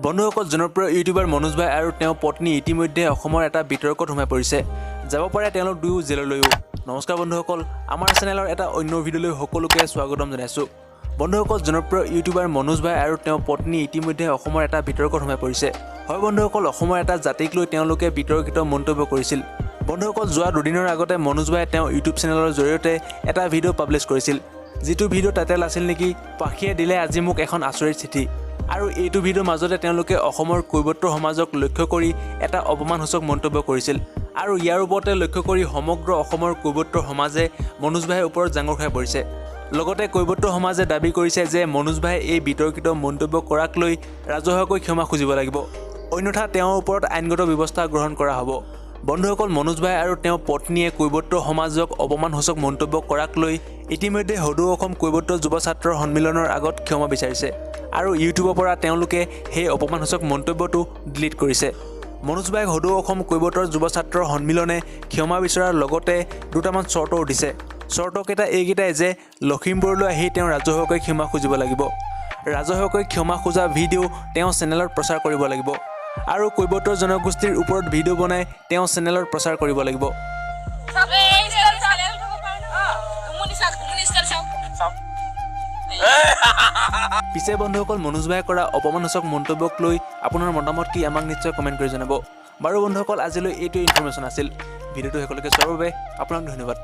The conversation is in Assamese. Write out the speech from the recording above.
বন্ধুসকল, জনপ্ৰিয় ইউটিউবাৰ মনোজ ভাই আৰু তেওঁৰ পত্নী ইতিমধ্যে অসমৰ এটা বিতৰ্কত সোমাই পৰিছে। যাব পাৰে তেওঁলোক দুয়ো জেললৈও। নমস্কাৰ বন্ধুসকল, আমাৰ চেনেলৰ এটা অন্য ভিডিঅ'লৈ সকলোকে স্বাগতম জনাইছোঁ। বন্ধুসকল, জনপ্ৰিয় ইউটিউবাৰ মনোজ ভাই আৰু তেওঁৰ পত্নী ইতিমধ্যে অসমৰ এটা বিতৰ্কত সোমাই পৰিছে। হয় বন্ধুসকল, অসমৰ এটা জাতিক লৈ তেওঁলোকে বিতৰ্কিত মন্তব্য কৰিছিল। বন্ধুসকল, যোৱা দুদিনৰ আগতে মনোজ ভাই তেওঁ ইউটিউব চেনেলৰ জৰিয়তে এটা ভিডিঅ' পাব্লিছ কৰিছিল, যিটো ভিডিঅ' টাইটেল আছিল নেকি "পাখিয়ে দিলে আজি মোক এখন আচৰিত চিঠি"। আৰু এইটো ভিডিঅ'ৰ মাজতে তেওঁলোকে অসমৰ কৈৱৰ্ত সমাজক লক্ষ্য কৰি এটা অপমানসূচক মন্তব্য কৰিছিল আৰু ইয়াৰ ওপৰতে লক্ষ্য কৰি সমগ্ৰ অসমৰ কৈৱৰ্ত সমাজে মনোজ ভাইৰ ওপৰত জাঙুৰ খাই পৰিছে। লগতে কৈৱৰ্ত সমাজে দাবী কৰিছে যে মনোজ ভাই এই বিতৰ্কিত মন্তব্য কৰাক লৈ ৰাজহুৱাকৈ ক্ষমা খুজিব লাগিব, অন্যথা তেওঁৰ ওপৰত আইনগত ব্যৱস্থা গ্ৰহণ কৰা হ'ব। বন্ধুসকল, মনোজ ভাই আৰু তেওঁৰ পত্নীয়ে কৈৱৰ্ত সমাজক অপমানসূচক মন্তব্য কৰাক লৈ ইতিমধ্যে সদৌ অসম কৈৱৰ্ত যুৱ ছাত্ৰ সন্মিলনৰ আগত ক্ষমা বিচাৰিছে আৰু ইউটিউবৰ পৰা তেওঁলোকে সেই অপমানসূচক মন্তব্যটো ডিলিট কৰিছে। মনোজ ভাইক সদৌ অসম কৈৱৰ্ত যুৱ ছাত্ৰ সন্মিলনে ক্ষমা বিচৰাৰ লগতে দুটামান চৰ্তও দিছে। চৰ্তকেইটা এইকেইটাই যে লখিমপুৰলৈ আহি তেওঁ ৰাজহুৱাকৈ ক্ষমা খুজিব লাগিব, ৰাজহুৱাকৈ ক্ষমা খোজা ভিডিঅ' তেওঁ চেনেলত প্ৰচাৰ কৰিব লাগিব আৰু কৈৱৰ্ত জনগোষ্ঠীৰ ওপৰত ভিডিঅ' বনাই তেওঁ চেনেলত প্ৰচাৰ কৰিব লাগিব। এই ষ্টাইল চাওক। উমনি ষ্টাইল চাওক। পিছে বন্ধুসকল, মনোজ ভাই কৰা অপমানসূচক মন্তব্যক লৈ আপোনাৰ মতামত কি, আমাক নিশ্চয় কমেণ্ট কৰি জনাব। বাৰু বন্ধুসকল, আজিলৈ এইটোৱে ইনফৰমেশ্যন আছিল। ভিডিঅ'টো শেষলৈকে চোৱাৰ বাবে আপোনাক ধন্যবাদ।